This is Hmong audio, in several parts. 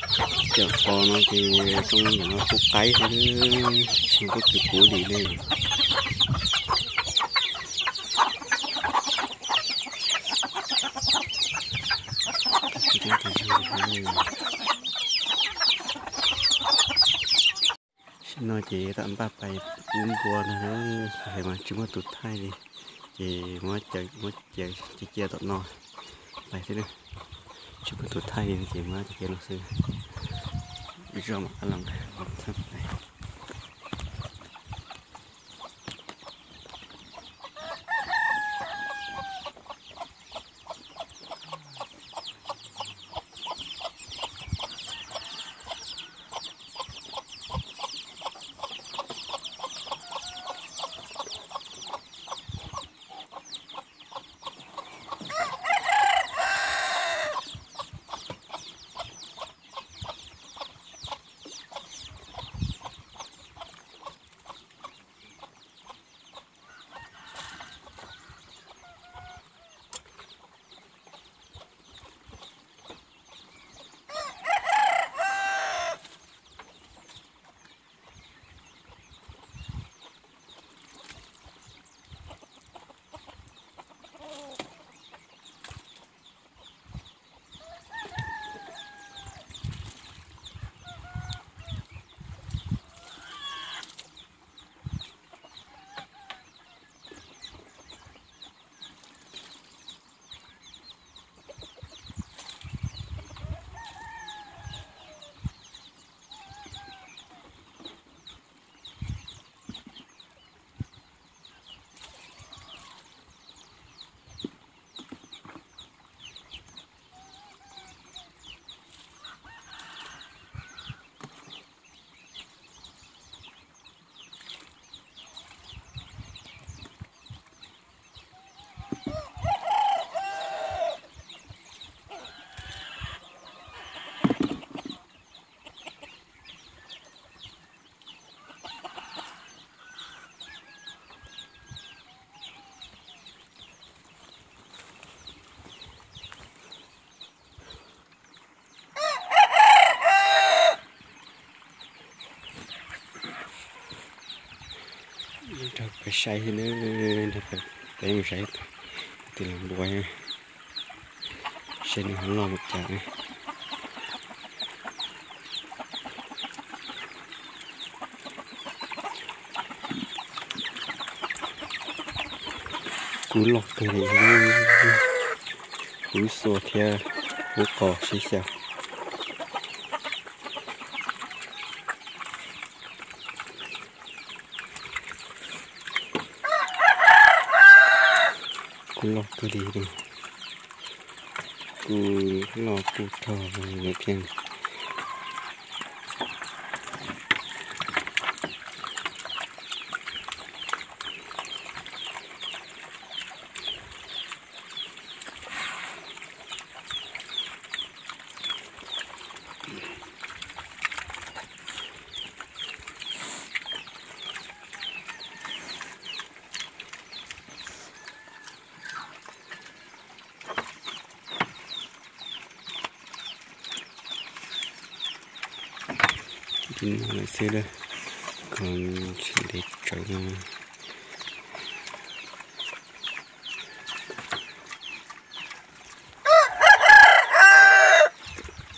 Cov qos no ces zoo li no kub qaib xwb, tsis muaj kws puv dim li. Tam sim no ces tam npaj pais pub npua ntag na, mas tsis muaj tus thaij li, ces muab cia, cia tom no pais xwb na. Tsis muaj tus thaij li ces muab cia no xwb. Zoj mam qab los ntag. Nrog peb saib xwb na, nrog peb mus saib tus los npua, saib nws ho loj mus cas. Kub loj kawg li, kub xua thiab kub qos sib xyaw. Kub loj kawg li, kub loj kub rog thiab. Li no lawm xwb, koj tsis ntev tsawv no.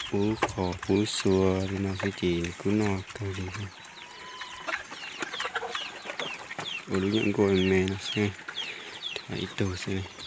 Kub qos kub xua li no xwb ces nws kub noj kawg li. Ua lub nyuam nkuaj me no xwb, ib tug xwb.